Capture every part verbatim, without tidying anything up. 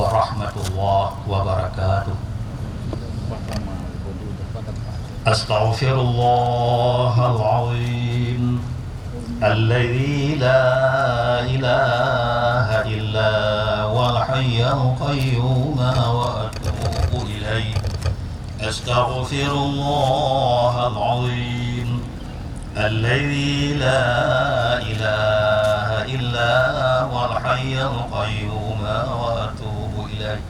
ورحمة الله وبركاته. أستغفر الله العظيم الذي لا إله إلا هو الحي القيوم وأتوب إليه. أستغفر الله العظيم الذي لا إله إلا هو الحي القيوم وأتوب إليه.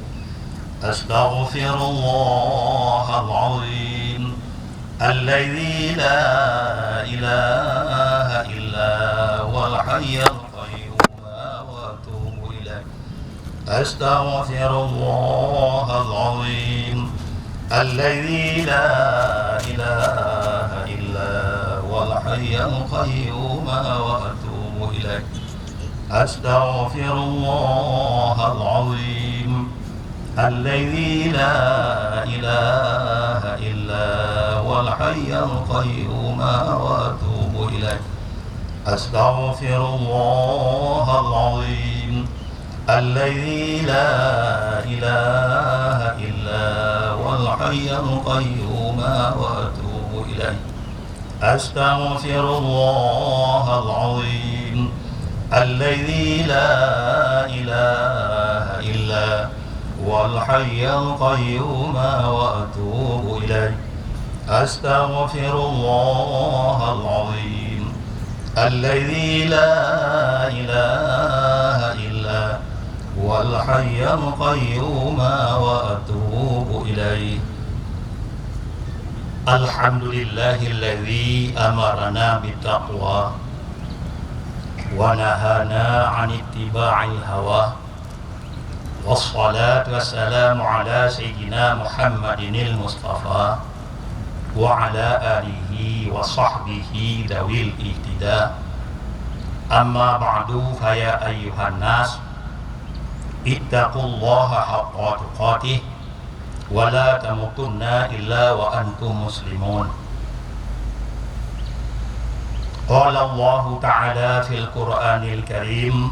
أستغفر الله العظيم الذي لا إله إلا هو الحي القيوم وأتوب إليه. أستغفر الله العظيم الذي لا إله إلا هو الحي القيوم وأتوب إليه. أستغفر الله العظيم الذي لا إله إلا هو الحي القيوم وأتوب إليه. أستغفر الله العظيم الذي لا إله إلا هو الحي القيوم وأتوب إليه. أستغفر الله العظيم الذي لا إله إلا هو الحي القيوم وأتوب إليه. أستغفر الله العظيم الذي لا إله إلا هو الحي القيوم وأتوب إليه. الحمد لله الذي أمرنا بالتقوى ونهانا عن اتباع الهوى. والصلاة والسلام على سيدنا محمد المصطفى وعلى آله وصحبه ذوي الاهتداء. أما بعد، فيا أيها الناس، اتقوا الله حق تقاته ولا تموتن إلا وأنتم مسلمون. قال الله تعالى في القرآن الكريم،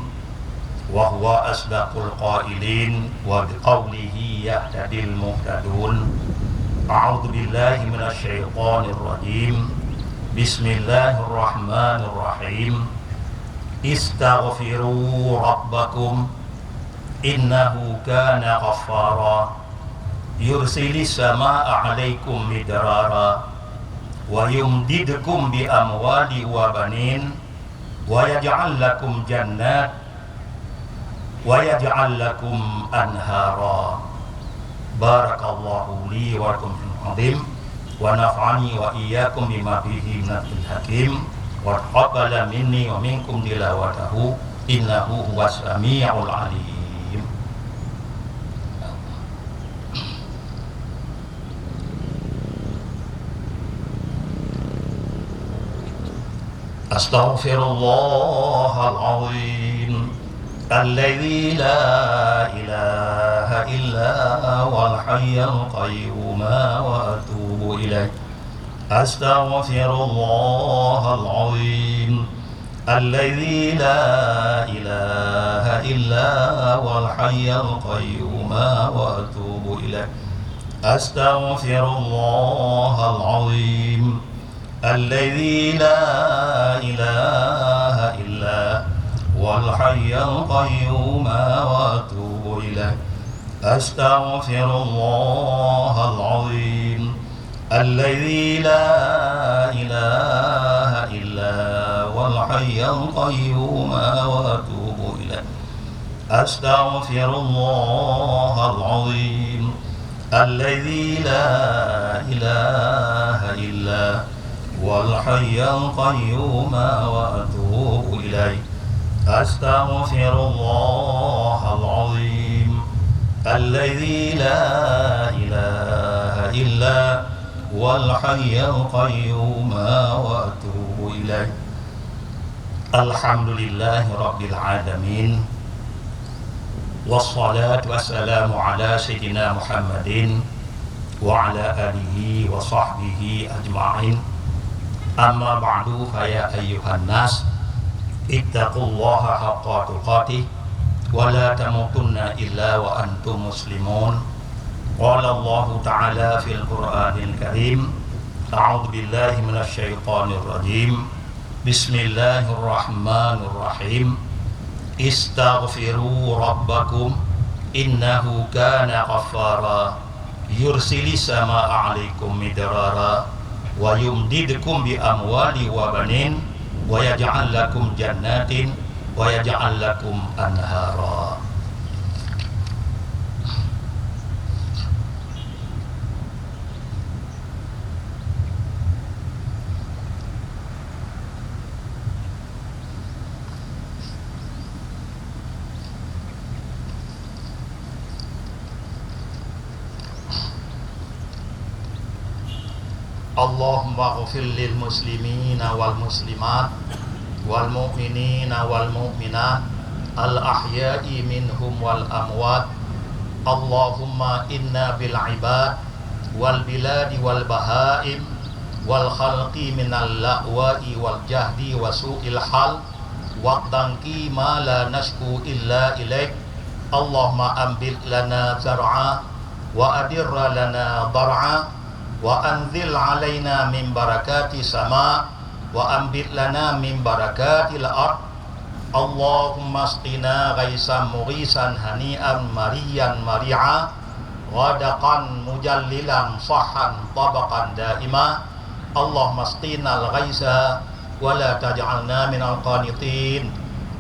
وهو أصدق القائلين، وبقوله يهتدي المهتدون. أعوذ بالله من الشيطان الرجيم. بسم الله الرحمن الرحيم. استغفروا ربكم إنه كان غفارا يرسل السماء عليكم مدرارا ويمددكم بأموال وبنين ويجعل لكم جنات ويجعل لكم أنهارا. بارك الله لي ولكم في القرآن العظيم، ونفعني وإياكم بما فيه من الذكر الحكيم، وتقبل مني ومنكم تلاوته، إنه هو السميع العليم. أستغفر الله العظيم الذي لا إله إلا هو الحي القيوم وأتوب إليه. أستغفر الله العظيم الذي لا إله إلا هو الحي القيوم وأتوب إليه. أستغفر الله العظيم الذي لا إله إلا هو الحي القيوم وأتوب إليه. أستغفر الله العظيم الذي لا إله إلا هو الحي القيوم وأتوب إليه. أستغفر الله العظيم الذي لا إله إلا هو الحي القيوم وأتوب إليه. أستغفر الله العظيم الذي لا إله إلا هو الحي القيوم وأتوب إليه. الحمد لله رب العالمين. والصلاة والسلام على سيدنا محمد وعلى آله وصحبه أجمعين. أما بعد، فيا أيها الناس، اتقوا الله حق تقاته ولا تموتن إلا وأنتم مسلمون. قال الله تعالى في القرآن الكريم، أعوذ بالله من الشيطان الرجيم. بسم الله الرحمن الرحيم. استغفروا ربكم إنه كان غفارا. يرسل السماء عليكم مدرارا ويمددكم بأموال وبنين ويجعل لكم جنات ويجعل لكم أنهارا. اللهم اغفر للمسلمين والمسلمات والمؤمنين والمؤمنات الأحياء منهم والأموات. اللهم إنا بالعباد والبلاد والبهائم والخلق من اللأواء والجهد وسوء الحال والضنك ما لا نشكو إلا إليك. اللهم أنبت لنا زرعا وأدر لنا ضرعا وأنزل علينا من بركات السماء وأنبت لنا من بركات الأرض. اللهم اسقنا غيثا مغيثا هنيئا مريا مريعا غدقا مجللا صحا طبقا دائما. اللهم اسقنا الغيث ولا تجعلنا من القانطين.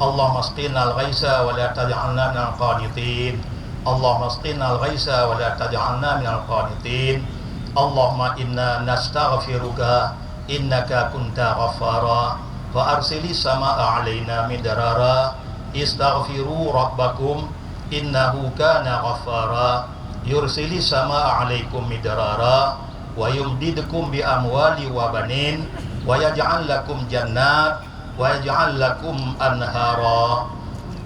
اللهم اسقنا الغيث ولا تجعلنا من القانطين. اللهم اسقنا الغيث ولا تجعلنا من القانطين. اللهم إنا نستغفرك إنك كنت غفارا فأرسل السماء علينا مدرارا. استغفروا ربكم إنه كان غفارا يرسل السماء عليكم مدرارا ويمددكم بأموال وبنين ويجعل لكم جنات ويجعل لكم أنهارا.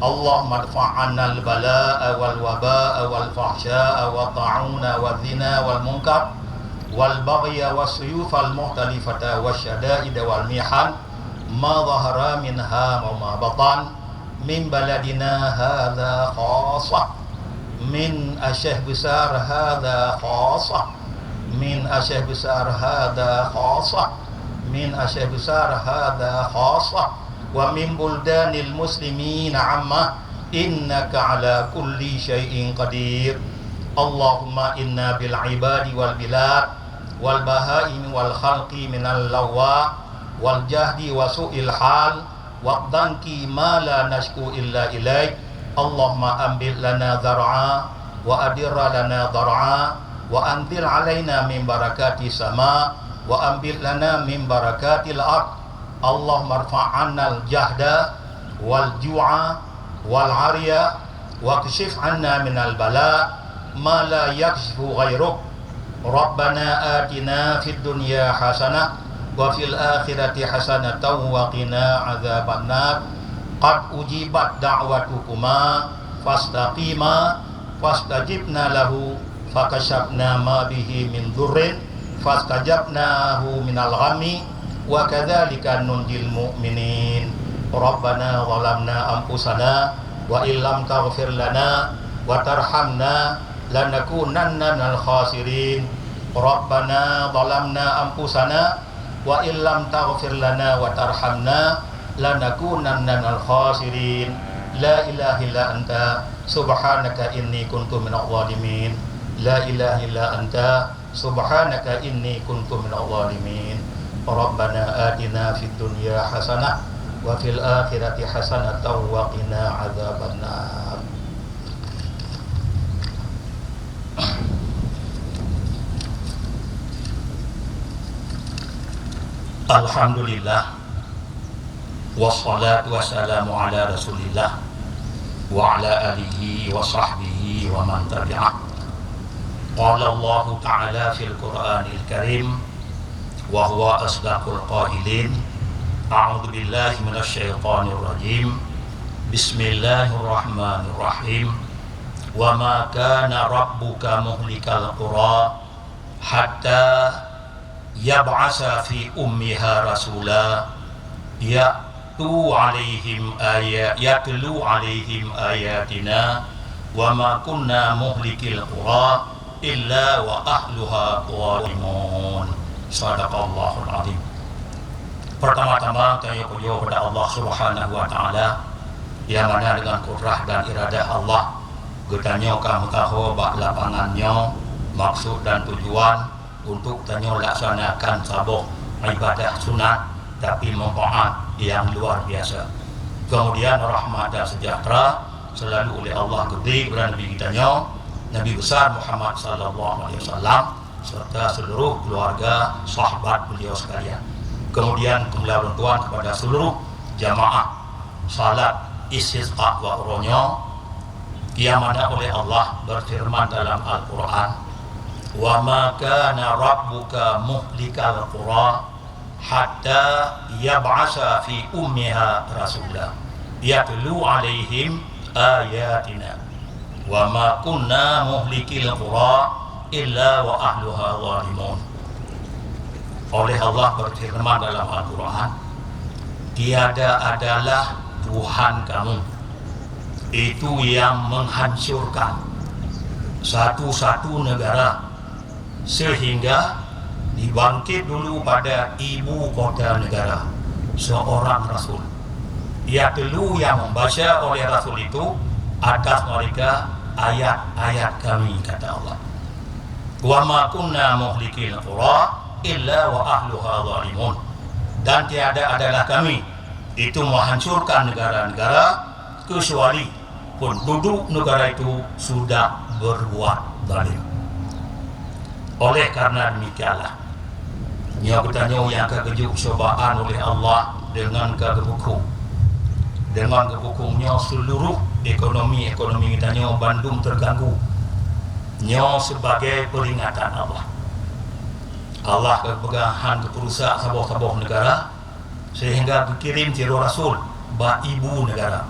اللهم ادفع عنا البلاء والوباء والفحشاء والطاعون والزنا والمنكر والبغي والسيوف المختلفة والشدائد والمحن ما ظهر منها وما بطن من بلدنا هذا خاصة، من Aceh Besar هذا خاصة، من Aceh Besar هذا خاصة، من Aceh Besar هذا خاصة، ومن بلدان المسلمين عامة، إنك على كل شيء قدير. اللهم إنا بالعباد والبلاد والبهائم والخلق من اللأواء والجهد وسوء الحال والضنك ما لا نشكو إلا إليك. اللهم أنبت لنا زرعا وأدر لنا ضرعا وأنزل علينا من بركات السماء وأنبت لنا من بركات الأرض. اللهم ارفع عنا الجهد والجوع والعري واكشف عنا من البلاء ما لا يكشف غيرك. ربنا آتنا في الدنيا حسنة وفي الآخرة حسنة وقنا عذاب النار. قد أجيبت دعوتكما فاستقيما فاستجبنا له فكشفنا ما به من ضر فاستجبناه من الغم وكذلك ننجي المؤمنين. ربنا ظلمنا أنفسنا وإن لم تغفر لنا وترحمنا لنكونن من الخاسرين. ربنا ظلمنا أنفسنا وإن لم تغفر لنا وترحمنا لنكونن من الخاسرين. لا إله إلا أنت سبحانك إني كنت من الظالمين. لا إله إلا أنت سبحانك إني كنت من الظالمين. ربنا آتنا في الدنيا حسنة وفي الآخرة حسنة وقنا عذاب النار. Alhamdulillah. Wassalatu wassalamu ala Rasulillah wa ala alihi wa sahbihi wa man tabi'ah. Qala Allahu ta'ala fil Qur'anil Karim wa huwa asdaqul qailin. A'udzu billahi minasy syaithanir rajim. Bismillahirrahmanirrahim. Wa ma kana rabbuka muhlikal qura hatta yab'atsa fi ummiha rasula. Ya, Tu alaihim aya-, yatlu alaihim ayatina wa ma kunna muhlikil qura illa wa ahluha zalimun. Sadaqallahul azim. Pertama-tama, tanyoe pujoe keupada Allah Subhanahu wa Taala, nyang mana dengan kudrah dan iradah Allah, geutanyoe ka meukaho bak lapangan nyoe maksud dan tujuan untuk tanyoe laksanakan saboh ibadah sunat, tapi manfaat yang luar biasa. Kemudian rahmat dan sejahtera selalu oleh Allah geubri kepada Nabi geutanyoe, Nabi besar Muhammad sallallahu alaihi wasallam, serta seluruh keluarga sahabat beliau sekalian. Kemudian, kemuliaan Tuhan kepada seluruh jamaah salat istisqa wa uroe nyoe, yang mana oleh Allah berfirman dalam Al-Quran, "Wa ma kana rabbuka muhlikal qura hatta yab'asa fi ummiha rasula yatlu alaihim ayatina wa ma kunna muhlikil qura illa wa ahluha zalimun." Oleh Allah berfirman dalam Al-Quran, "Tiada adalah Tuhan kamu itu yang menghancurkan satu-satu negara sehingga dibangkit dulu pada ibu kota negara seorang rasul. Yatlu, yang membaca oleh rasul itu atas mereka ayat-ayat Kami," kata Allah. "Wa ma kunna muhlikil qura illa wa ahluha zalimun." Dan tiada adalah Kami itu menghancurkan negara-negara kecuali penduduk negara itu sudah berbuat zalim. Oleh karena demikianlah, nyoe geutanyoe nyang ka geujok cobaan oleh Allah deungon ka geubukhong. Deungon geubukhong nyoe seluruh ekonomi-ekonomi geutanyoe bandum teuganggu. Nyoe sebagai peringatan Allah. Allah ka geupeugah han geupeurusak saboh-saboh negara, sehingga geukirém sidroe rasul bak ibu negara,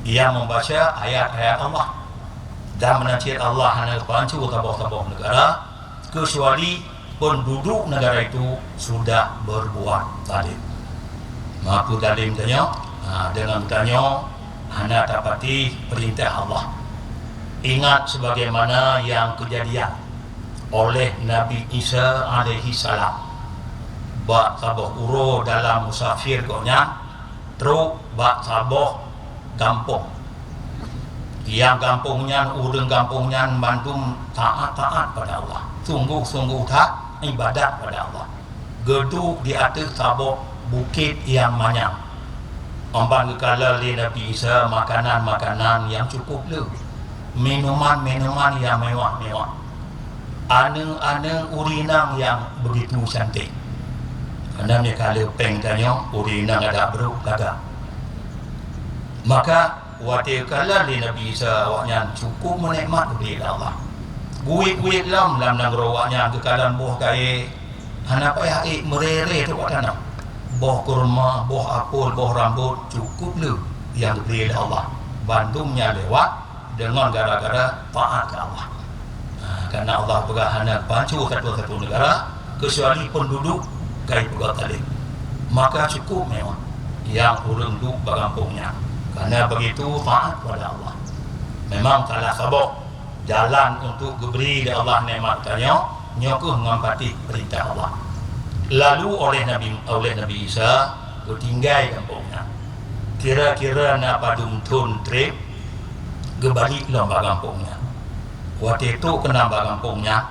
nyang membaca ayat-ayat Allah. Dan meunan cit Allah hana geupancu saboh-saboh negara, kecuali penduduk negara itu sudah berbuat zalim. Maka zalim tanyoe, ha, deungon tanyoe hana tapati perintah Allah. Ingat sebagaimana yang kejadian oleh Nabi Isa alaihi salam. Bak saboh uroe dalam musafir gobnyan trok bak saboh gampông. Nyang gampông nyan, ureuëng gampông nyan mandum taat-taat pada Allah, sungguh-sungguh that ibadat pada Allah. Geuduek di ateueh saboh bukét nyang manyang. Amban geukalon lé Nabi Isa makanan-makanan nyang cukup le, minuman-minuman nyang mewah-mewah, aneuëk-aneuëk ureuëng inong nyang begitu cantik. Karena meunyo ka le péng tanyoe, ureuëng inong adak brok lagak. Maka watée geukalon lé Nabi Isa awaknyan cukup meunikmat geubri lé Allah. Geuwét-wét lom lam nanggroe awaknyan geukalon boh kayée, hana payah ék meurée-rée teuk bak tanoh. Boh kurma, boh apel, boh rambot, cukup le nyang geubri lé Allah. Bandum nyan lewat deungon gara-gara taat keu Allah. Ha, karena Allah peugah hana geupancu sapeue-sapeue negara kecuali penduduk ka ipeugah zalim. Maka cukup mewah nyang ureuëng duek bak gampông nyan. Karena begitu taat kepada Allah. Memang salah saboh jalan untuk geubri lé Allah nikmat tanyoe, nyoe kheueh ngon patuh peurintah Allah. Lalu oleh Nabi, oleh Nabi Isa geutinggai gampông nyan. Kira-kira na padum thon treb, geubalek lom bak gampông nyan. Watée trok keunan bak gampông nyan,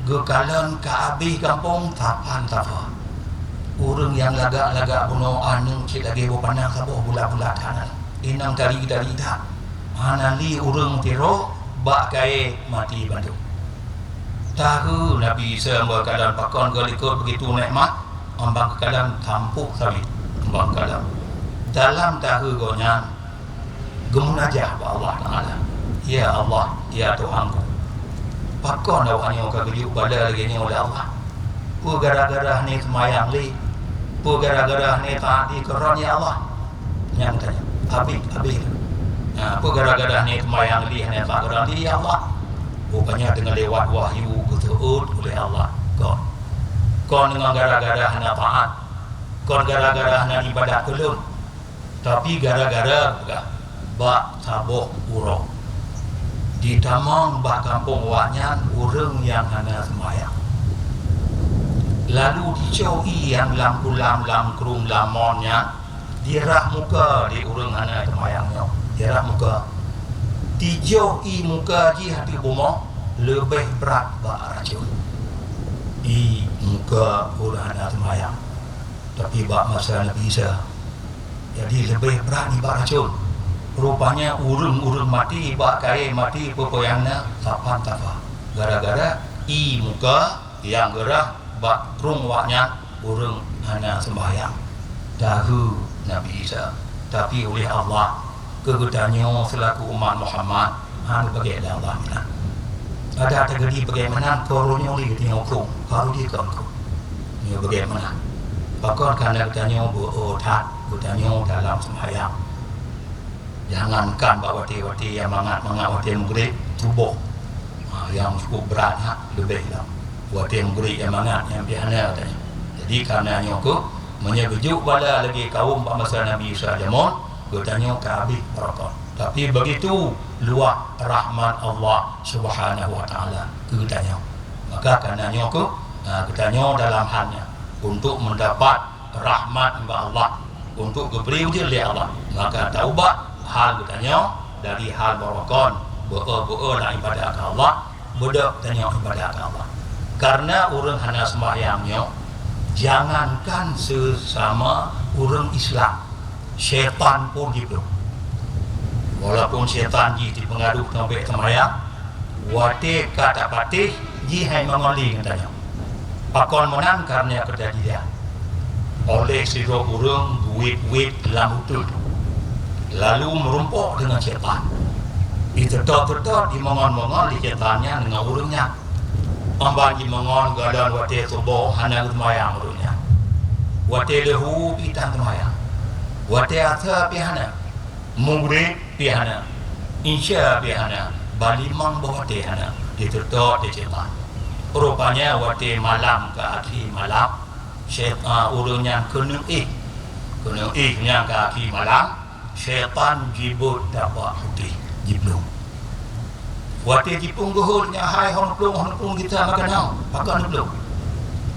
geukalon ka abéh gampông sapan saboh. Ureuëng nyang lagak-lagak bunoe aneuëk cit lagée boh panah saboh, bulat-bulat that. Inong tari-tari that. Hana lé ureuëng sidroe bak kayée, maté bandum. Tahu Nabi Isa meukalon pakon geulikot begitu nikmat, amban geukalon tampôh sabe, amban geukalon. Dalam tahu gobnyan geumunajah bak Allah Taala, "Ya Allah, ya Tuhanku, pakon awaknyoe ka geujok bala lagée nyoe lé Allah? Peue gara-gara hana seumayang lé? Peue gara-gara hana taat lé keu Droen, ya Allah?" Nyan tanya, "Abéh, abéh. Nah, peue gara-gara hana seumayang lé, hana taat keu Droen lé, ya Allah?" Rupanya teungoh lewat wahyu geuseuôt uleh Allah, "Kon. Kon deungon gara-gara hana taat. Kon gara-gara hana ibadat keu Lôn." Tapi gara-gara peugah bak saboh uroe, jitamong bak gampông awaknyan ureuëng nyang hana seumayang. Lalu jicoe ié nyang lam kulam, lam krueng, lam mon nyan, jirah muka di ureuëng hana seumayang nyoe. Jirah muka. Jijoh ié muka jih ateueh bumoe leubeh brat bak racôn. Ié muka ureuëng hana seumayang. Tapi bak masa Nabi Isa, jadi leubeh brat nibak racôn. Rupanya ureuëng-ureuëng maté bak kayée maté peue-peue nyang na sapan safa. Gara-gara ié muka nyang geurah bak krueng awaknyan ureuëng hana seumayang. Tahu Nabi Isa, tapi uleh Allah, keu geutanyoe seulaku umat Muhammad, hana bagée lé Allah meunan. Adak teujadi bagée meunan, keu uroe nyoe lé geutanyoe krueng, baru jikon krueng. Nyoe bagée meunan. Pakon kana geutanyoe beu-o that, geutanyoe dalam seumayang. Jangankan bak watée-watée nyang mangat-mangat watée meugreb, suboh. Ha, nyang cukup brat nyan leubeh lom. Watée meugreb nyang mangat nyan pih hana geutanyoe. Jadi kana nyoe keuh, meunyoe geujok bala lagée kawöm bak masa Nabi Isa jameun, geutanyoe ka habéh barokon. Tapi begitu luwah rahmat Allah Subhanahu wa Taala keu geutanyoe. Maka kana nyoe keuh, ha, geutanyoe dalam hal nyan untuk mendapat rahmat nibak Allah, untuk geubri ujeuen lé Allah. Maka taubah hal geutanyoe dari hal barokon, beu-o-beu-o lam ibadah keu Allah, beudôh tanyoe ibadah keu Allah. Karena ureuëng hana seumayang nyoe, jangankan sesama ureuëng Islam, syaitan pun jiplueng. Walaupun syaitan jih jipeungaruh ngon bék seumayang, watée ka tapatéh, jih hai meungon lé ngon tanyoe. Pakon meunan? Karena keujadian oleh sidroe ureuëng geuwét-wét lam uteuen, lalu meurumpok deungon syaitan. Jiteutôt-teutôt jimeungon-meungon lé syaitan nyan deungon ureuëng nyan. Amban jimeungon galon watée suboh hana geuseumayang ureuëng nyan. Watée leuhô pih tan seumayang. Watée asa pih hana. Mugreb pih hana, Isya pih hana, bak limong boh watée hana, jiteutôt lé syaitan. Rupanya watée malam ka akhé malam, syait-, a, ureuëng nyan keuneuk éh. Keuneuk éh nyan ka akhé malam, syaitan jibeuet dabah putéh jiplueng. Watée jiplueng geuhôt nyan hai hon plueng, hon plueng gita meukeunong, pakon neuplueng.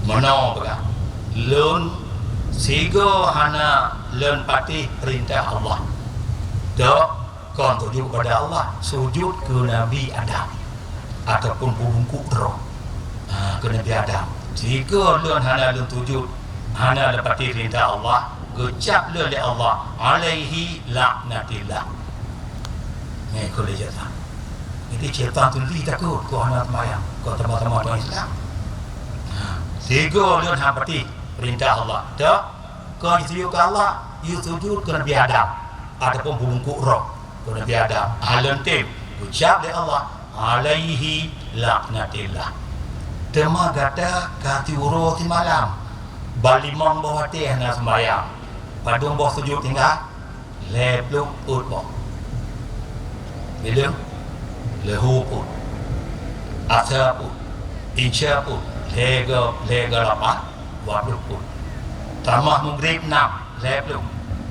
Meunoe peugah, "Lôn sigoe hana lôn patéh peurintah Allah. Dok kon sujut kepada Allah, sujut keu Nabi Adam, ataupun peubungkôk droe, ha, keu Nabi Adam. Sigoe lôn hana lôn sujut, hana lôn patéh peurintah Allah, geucab lôn lé Allah, alaihi laknatillah." Nyan keu lé syaitan. Jadi syaitan tu lé takot, keu hana seumayang, keu teuma-teuma ureuëng Islam. Ha, sigoe lôn hana patéh peurintah Allah. Dak, kon sujut keu Allah, yue sujut keu Nabi Adam, ataupun peubungkôk droe keu Nabi Adam. Hana lôn tem, geucab lé Allah, alaihi laknatillah. Teuma gata ka siuroe simalam, bak limong boh watée hana seumayang. Padum boh sujut tinggai? Lhée ploh peuet boh. Bileueng? Leuhô peuet. Asa peuet. Isya peuet. Lhée go, lhée go lapan, dua ploh peuet. Tamah mugreb nam, lhée ploh.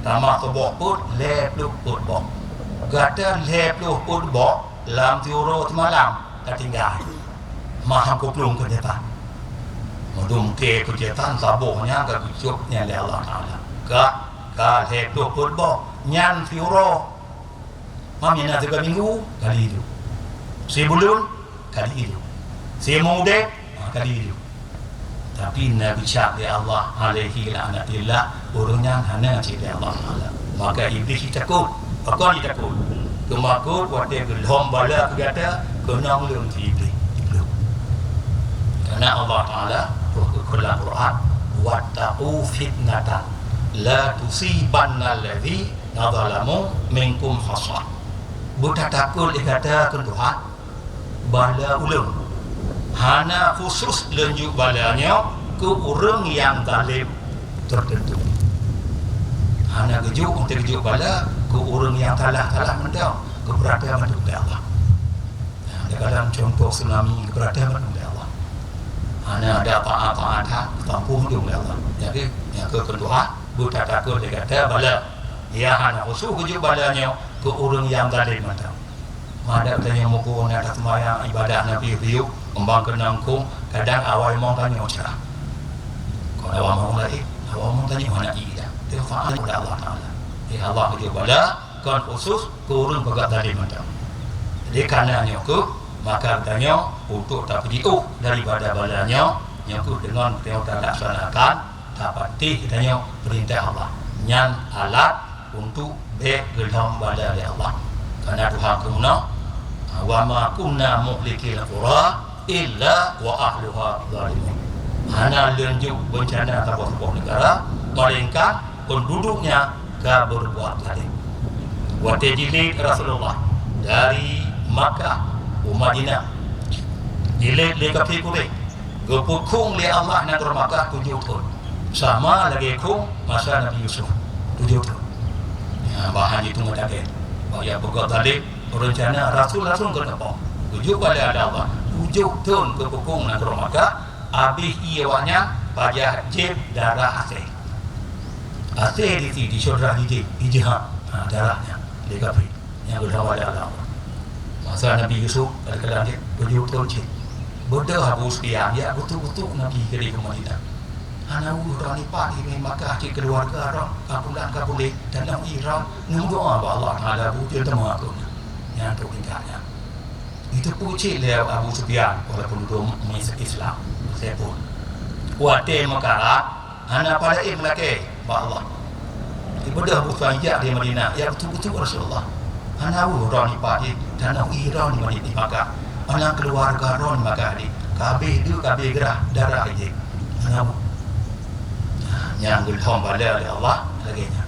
Tamah suboh peuet, lhée ploh peuet boh. Gata lhée ploh peuet boh lam siuroe simalam ka tinggai. Maham kuplueng keu syaitan. Meudum keu syaitan saboh nyan ka geucok nyan lé Allah Taala. Ka, ka lhée ploh peuet boh nyan siuroe. Mam nyan na sigoe minggu, kali lhèe. Sibuleuen, kali lhèe. Siumu udeb, ha, kali lhèe. Tapi na geucab lé Allah, alaihi laknatillah, ureuëng nyan hana cit lé Allah Taala. Maka Iblih jitakot. Pakon jitakot? Teuma kot watée geulhom bala keu gata, keunong lôn keu Iblih. Iblih. Karena Allah Taala, Tuhan, lam Quran, "Wattaqu fitnatan la tusibanna allazi na zalamu minkum khassah." Beutatakot lé gata keu Tuhan, bala ulôn. Hana khusus lôn jok bala nyoe keu ureuëng nyang zalem teuteuntu. Hana geujok, watée geujok bala keu ureuëng nyang salah-salah mantong, geupeurata mandum lé Allah. Nah, dalam contoh tsunami, geupeurata mandum lé Allah. Hana ada apa-apa that, geutampu mandum lé Allah. Jadi, nyang keu Tuhan, beutatakot lé gata bala. Ya, hana khusus geujok bala nyoe keu ureuëng nyang zalim mantong. Madak tanyoe muphom na that seumayang ibadah na piôh-piôh, umbang keunong kong, kadang awai mong tanyoe cerah. Kon awai mong laén, awai mong tanyoe hana ié dah. Teufaat oleh Allah Taala. Ya, Allah geujok bala kon khusus keu ureuëng peugah zalim mantong. Jadi, kareuna nyoe keuh, maka tanyoe untuk tapeujiôh daripada bala nyoe, nyoe keuh deungon tanyoe talaksanakan, tapatéh tanyoe peurintah Allah. Nyan alat untuk bék geulhom bala lé Allah. Kareuna Tuhan keunoe, "Wa ma kunna muhlikil qura illa wa ahluha zalimun." Hana lôn jok beuncana saboh-saboh neugara, melainkan peundudueknya ka beureubuat zalim. Watée jilét Rasulullah dari Makkah u Madinah, jilét lé kafé Quraisy, geupeukhong lé Allah nanggroe Makkah tujoh thon, sama lagée khong masa Nabi Yusuf, tujoh thon. Ya, bah hana jitueng meutakén. Bah ya peugah zalim, reuncana rasul-rasul keuneuk po. Tujoh kali ada Allah, tujoh thon geupeukhong nanggroe Makkah, abéh ié awaknyan pajoh jieb darah asée. Asée di, di, di syedara di, di, di jihad. Ha, darah nyan lé kafé. Nyang geulhom bala lé Allah. Masa Nabi Yusuf, kadang-kadang dia berjuta cit. Beudôh Abu Sufyan, ya, beutôi-beutôi Nabi keu di Madinah. Hana ureuëng droe lipat di Makkah cit keuluwarga droe, ka pulang ka puléh, dan nang Iran, nang doa bak Allah Taala, bujur teuma aku. Nyan tu tingkatnya. Itu pun cit lé Abu Sufyan, walaupun duduk Islam, saya pun. Watée meukarat, hana pada éh meulakée bak Allah. Ibadah bukan jak di Madinah, ya beutôi-beutôi Rasulullah. Hana ureuëng droe lipat di tanoh Iran di Madinah di Makkah. Hana keuluwarga droe di Makkah di. Ka abéh deuek, ka abéh grah darah di. Hana ureuëng. Nyang geulhom bala lé Allah lagée nyan.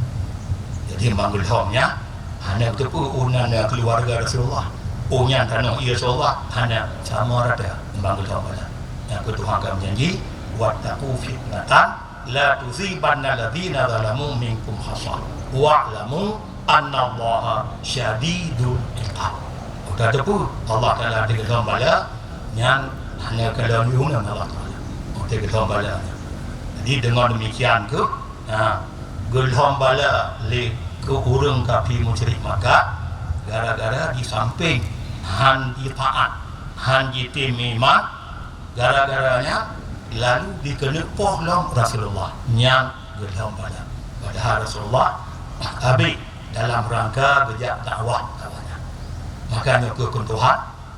Jadi, bang geulhom nyan, hana teupeu oh nan keuluwarga Rasulullah. Oh nyan tanoh ié Rasulullah, hana, sama rata bang geulhom bala. Nyang keu Tuhan ka meujanji, "Wattaqu fitnatan la tusibanna alladzina zalamu minkum khassah, wa'lamu annallaha syadidul iqab." Udah teupeu, Allah Taala teugeulhom bala, nyan hana kalon yunan Allah Taala. Teugeulhom bala nyan. Jadi, deungon demikian keuh, ha, geulhom bala lé keu ureuëng kafé musyrik Makkah, gara-gara di sampéng han jitaát, han jitem iman, gara-gara nyan lalu dikeuneuk poh lom Rasulullah, nyan geulhom bala. Padahal Rasulullah abéh dalam rangka geujak dakwah awaknyan. Maka nyoe keuh kheun Tuhan,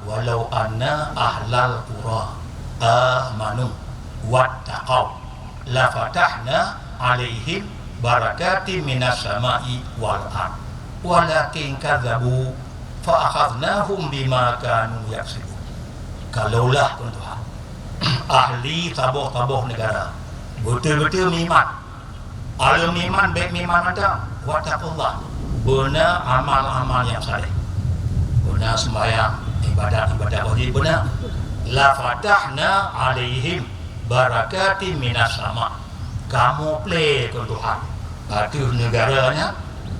"Walau anna ahlal qura amanu wattaqau, lafatahna 'alaihim barakatim minas sama'i wal ard, walakin kadzabu, fa akhadnahum bima kanu yaksibun." Kalaulah, kheun Tuhan, ahli saboh-saboh neugara beutôi-beutôi meuiman, aleuem iman bék meuiman mantong, wattaqullah, beuna amal-amal nyang saleh, beuna seumbahyang, ibadat-ibadat wajéb beuna, lafatahna 'alaihim barakatim minas sama. Kamoe plé, kheun Tuhan, ateueh neugara nyan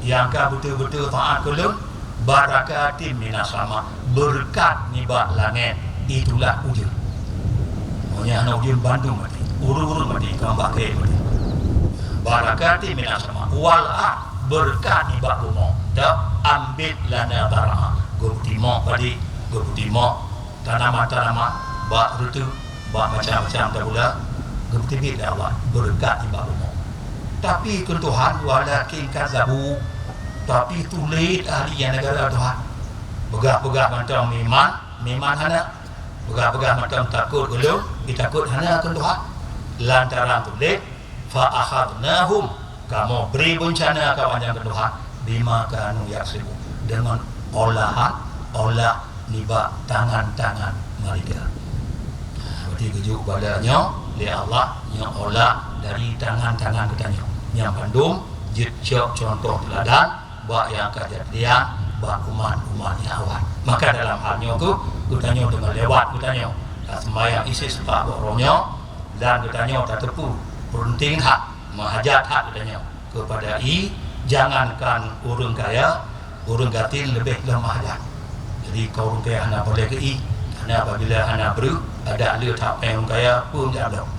nyang ka beutôi-beutôi taát keu Lôn, barakatim minas sama, beureukat nibak langét, itulah ujeuen. Meunyoe hana ujeuen, bandum maté, ureuëng-ureuëng maté, kambah kayée maté. Barakatim minas sama, wal ard, beureukat nibak bumoe, dak ambit lana zara'a, geupeutimok padé, geupeutimok tanaman-tanaman, bak reuteuh, bak macam-macam tabula, geupeutimok lé Allah, beureukat nibak bumoe. Tapi, kheun Tuhan, walakin kadzabu, tapi tuléh ahli nyan neugara Tuhan. Peugah-peugah mantong meuiman, meuiman hana. Peugah-peugah mantong takot keu Lôn, jitakot hana, kheun Tuhan. Lantaran tuléh, fa akhadnahum, kamoe bri beuncana keu awaknyan, kheun Tuhan, bima kanu yaksibun, deungon olahan, olah nibak tangan-tangan mereka. Berarti geujok bala nyoe lé Allah, nyoe olah dari tangan-tangan geutanyoe. Nyang bandum jeuet cok cuntoh teuladan bak nyang ka jadilian bak umat-umat nyang awai. Maka dalam hal nyoe keuh, geutanyoe deungon lewat geutanyoe taseumbahyang isisqa bak uroe nyoe, dan geutanyoe tateupeue peureunting that, meuhajat that geutanyoe keupada ié, jangankan ureuëng kaya, ureuëng gasien leubeh lom meuhajat. Jadi, keu ureuëng kaya hana peureulée keu ié, karena apabila hana breueh, adak le that péng ureuëng kaya, peue jak bloe.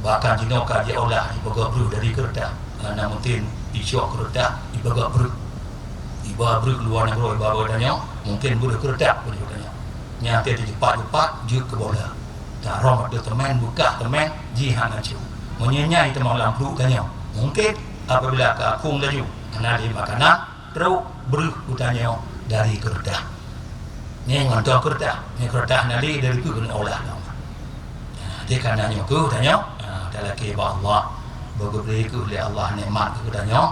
Bahkan jinoe ka jiolah jipeugöt breueh dari keureutah. Hana mungken icok keureutah iba breuh. Iba breuh luwa nanggroe iba bak tanyoe, mungken breuh keureutah bak tanyoe. Nyang teuh teujepat-jepat jeuet keu bola. Tarông ateueh teumèn, beukah teumèn jih hana cu. Meunyoe nyan teuma lam pruet tanyoe, mungken apabila ka akong laju, hana lé makanan, trok breuh geutanyoe dari keureutah. Nyan ngon toh keureutah, nyan keureutah na lé dari peue keuneuk olah lom. Jadi kana nyoe keuh tanyoe, ha, talakée bak Allah. Beugeubri keuh lé Allah nikmat keu geutanyoe.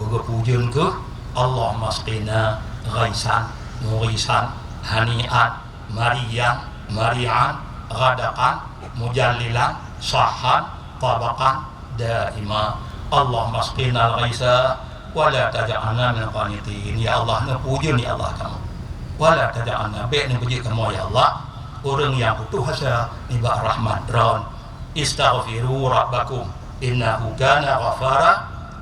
Beugeupujeuen keuh, Allahumma asqina ghaisan, mughisan, hani'an, marian, mari'an, ghadaqan, mujallilan, sahhan, tabaqan, daima. Allahumma asqina al-ghaitsa wa la taj'alna minal qanitin. Ya Allah, neupujeuen ya Allah kamoe. Wa la taj'alna, bék neupeujeuet kamoe ya Allah ureuëng nyang putôh asa nibak rahmat Droen. Istaghfiru rabbakum innahu kana ghaffara,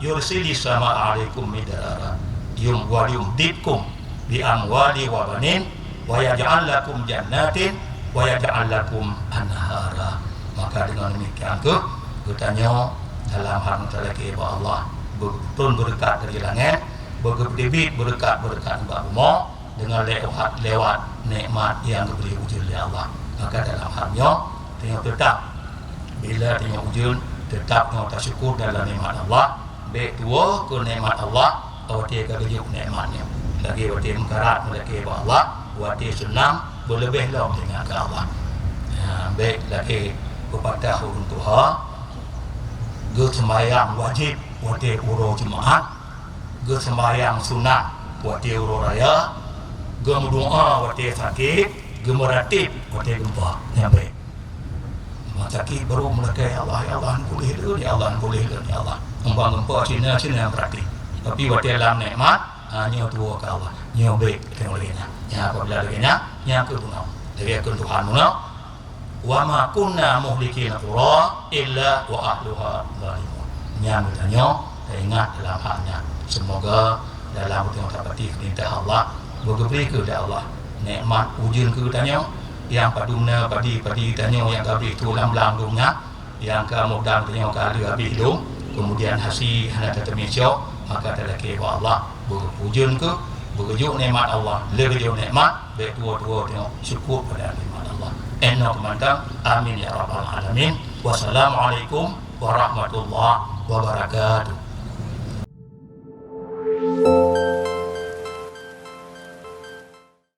yursilis samaa 'alaikum midrara, yum-, wa yumdidkum bi amwali wa banin, wa yaj'al lakum jannatin, wa yaj'al lakum anhara. Maka deungon demikian keuh geutanyoe dalam hal talakée bak Allah, beutôn beureukat dari langét, beugeubri beureukat-beureukat bak bumoe, deungon lewat, lewat nikmat nyang geubri ujeuen lé Allah. Maka dalam hal nyoe, tanyoe teutap, bila tanyoe ujeuen, teutap tanyoe tasyukur dalam nikmat Allah. Bék tuwoe keu nikmat Allah watée ka geujok nikmat nyoe. Lagée watée meukarat meulakée bak Allah, watée seunang beuleubeh lom teuingat keu Allah. Ha, bék lagée peupatah ureuëng tuha, geuseumbahyang wajéb watée uroe Jumaat, geuseumbahyang sunat watée uroe raya, geumeudoá watée sakét, geumeuratéb watée geumpa. Nyan bék. Meusakiet barô meulakée, "Ya Allah, ya Allah, neupuléh lôn, ya Allah, neupuléh lôn, ya Allah." Umpang geumpa cina-cina meuratéb. Tapi watée lam nikmat, ha, nyoe tuwoe keu Allah. Nyoe bék teurimong lagée nyan. Nyan apabila lagée nyan, nyan keuh bunoe. Lagée kheun Tuhan bunoe, "Wa ma kunna muhlikil qura illa wa ahluha zalimun." Nyan geutanyoe taingat dalam hal nyan. Seumoga dalam geutanyoe tapati peurintah Allah, beugeubri keu lé Allah nikmat ujeuen keu geutanyoe, nyang padum na padi-padi tanyoe nyang ka bri tulam lam donya, nyang ka mudang tanyoe ka lheueh habéh lom, keumudian hase hana tateumé cok, maka talakée bak Allah, beugeupeuujeuen keu, beugeujok nikmat Allah, lé geujok nikmat, bék tuwoe-tuwoe tanyoe syukur pada nikmat Allah. Inoe keumantang, amin ya rabbal alamin. Wassalamualaikum warahmatullahi wabarakatuh.